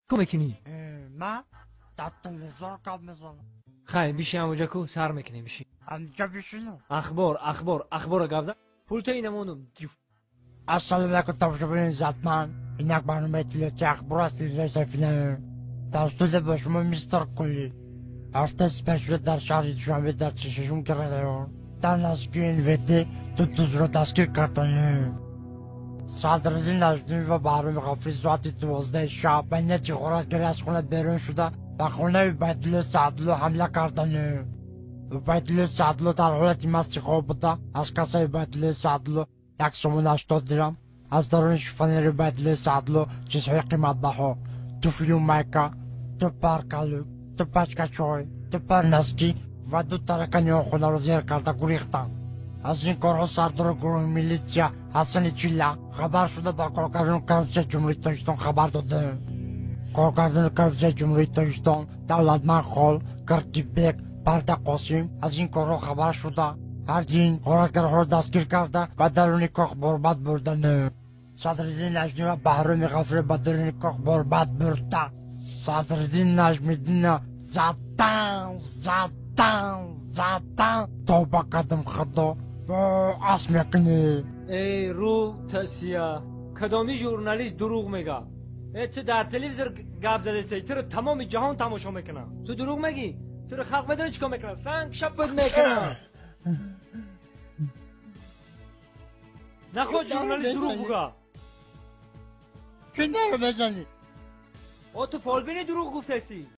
Чикор мекунӣ? Ман дар телевизор гап мезанам. Хай, биши ҳамоҷа ку, сар мекунем, биши. Ҳамҷа бишинам? Ахбор, ахбор, ахбора гап зан. Пулта инамонум. Ассалому алайкум, тамошобинони иззатманд. Ин як барномаи иттилоотии ахбор аст, телевизиони Сафина. Дар студия бо шумо мистер Кулли. Ҳафтаи сипаришуда дар шаҳри Душанбе дар 46 район дар наздикии НВД ду дузро дастгир карданд. Садриддин Наҷмиддин ва Баҳроми Ғафурӣ соати 12 шаб ба нияти ғоратгарӣ аз хона берун шуда ба хонаи Убайдулло Саъдулло ҳамла карданд. Убайдулло Саъдулло дар ҳолати масти хоб буда, аз кассаи Убайдулло Саъдулло як сомон 80 дирам, аз даруни шифонери Убайдулло Саъдулло чизҳои қиматбаҳо, туфлю майка, ду пар калӯк, ду пачка чой, ду пар носки ва ду таракани он хонаро зер карда гурехтанд. Аз ин корҳо сардори гурӯҳи милитсия Ҳасани Чилла хабар шуда ба коргардони коррупсияи Ҷумҳурии Тоҷикистон хабар доданд. Коргардони коррупсияи Ҷумҳурии Тоҷикистон Давлатманд Хол, Киркибек, Парда Қосим аз ин корҳо хабар шуда ҳардин ғоратгарҳоро дастгир карда ба даруни кох борбад бурданд. Садриддин Наҷмӣ ва Баҳроми Ғафурӣ ба даруни кох борбад бурда. Садриддин Наҷмиддинро задан, задан, задан, тавба кардам, худо, ас мекунӣ. Эй, рӯ тасия, кадоми журналист дурӯғ мега? Э, ту дар телевизор гап задастӣ, туро тамоми ҷаҳон тамошо мекунад. Ту дурӯғ мегӣ, туро халқ медонӣ чӣ кор мекунад? Санг шапат мекунад. Нахоҳ журналист дурӯғ буга. Чӣ маро мезанӣ? О, ту фолбини дурӯғ гуфтастӣ.